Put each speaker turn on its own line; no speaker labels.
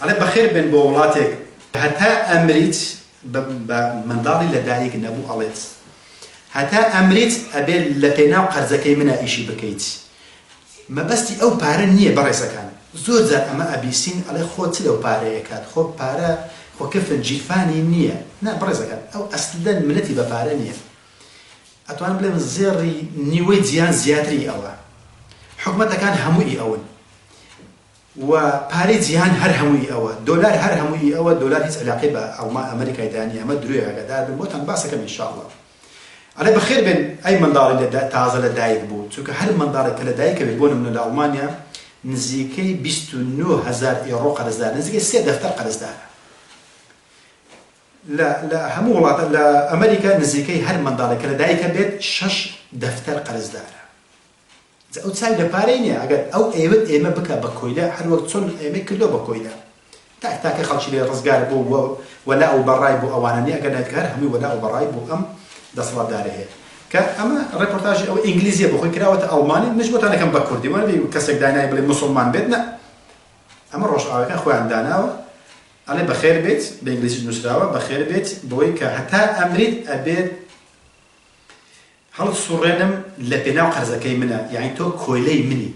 ئەڵێ بەخێر بێن بۆ وڵاتێک هەتا ئەمریت بە منداڵی لە دایک نەبوو ئەڵێت هەتا ئەمریت ئەبێ لە پێناو قەرزەکەی منە ئیشی بکەیت مەبەستی ئەو پارە نییە بەڕێزەکان زۆر جار ئەمە ئەبیسین ئەڵێ خۆ چ لەو پارەیە کات خۆ پارە خۆ کفن گیرفانی نییە نا بەڕێزەکان ئەو ئەسلەن منەتی بە پارە نییە ئەتوانم بڵێم زێڕی نیوەی جیان زیاتری ئەوە حکومەتەکان هەموو ئی ئەون و پارەی جیهان هەر هەموو ئی ئەوە دۆلار هەر هەموو ئی ئەوە دۆلار هیچ علاقەی بە ئەڵما ئەمریکای دانیە ئەمە درۆیە ئاگادار بن بۆتان باسەکەم ان شاء اللە ئەڵێ بەخێر بێن ئەی منداڵی لە تازە لە دایک بوو چونکە هەر منداڵێک کە لە دایکە بێت بۆ نمونە لە ئەڵمانیا نزیکەی 29 هەزار ئێڕۆ قەرزدار نزیکەی سێ دەفتەر قەرزدارە لە لە هەموو وڵاتە لە ئەمریکا نزیکەی هەر منداڵێک کە لە دایکە بێت شەش دەفتەر قەرزدارە جا ئەو چاوی لە پارەی نیە ئەگەر ئەو ئەیەوێت ئێمە بکا بە کۆیلە هەر وەک چۆن ئێمەی کردوە بە کۆیلە تاک تاکە خەڵکی لێ ڕزگار بوو و وەلاء و بەڕای بۆ ئەوانە نیە ئەگەر نایت کە هەر هەمووی وەلاء و بەڕای بۆ ئەم دەسەڵاتدارە هەیە کە ئەمە ڕێپۆرتاژی ئەوە ئینگلیزیە بۆ خۆی کراوەتە ئەڵمانی منیش بۆتان ئەکەم بە کوردی وەنەبی کەسێک داینای بڵێ موسڵمان بێت نا ئەمە ڕۆژئاوایەکان خۆیان داناوە ئەڵێ بەخێر بێت بە ئینگلیزیش نووسراوە بەخێر بێت بۆی کە هەتا ئەمریت ئەبێت هەڵت سوڕێنم لە پێناو قەرزەکەی منە یانی تۆ کۆیلەی منی.